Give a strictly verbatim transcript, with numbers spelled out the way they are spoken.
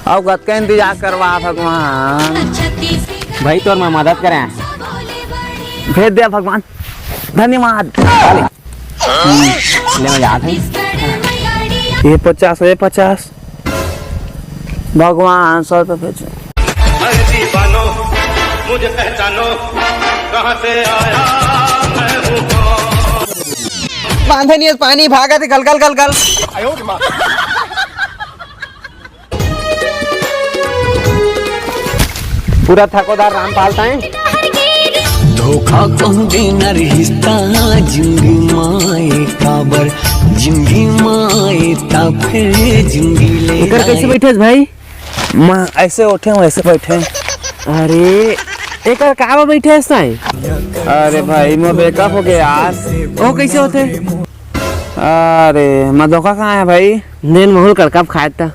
अउ कतका इंतजार करवा भगवान। भाई, तोर मैं मदद करें। भेज दे भगवान, धन्यवाद। हम्म, ले, मैं जात हूँ। ये पचास, ये पचास। भगवान, सौ रुपये भेजो। अरे दीवानो, मुझे पहचानो, कहाँ से आया मैं हूँ कौन? बांधे नहीं है पानी, भागत है गल गल गल गल। पूरा थकोदार रामपाल ताए। धोखा कहूँ देना रिश्ता, जिंदगी माए काबर, जिंदगी माए ता फिर जिंदगी ले एकर कैसे आए। बैठे हस भाई? मैं ऐसे उठे हूँ, ऐसे बैठे। अरे, एकर का बा बैठे हस ताए? अरे भाई, मैं ब्रेकअप हो गया यार। ओ, कैसे होते? अरे, मैं धोखा कहाँ है भाई? देन महूल कड़का खाए था।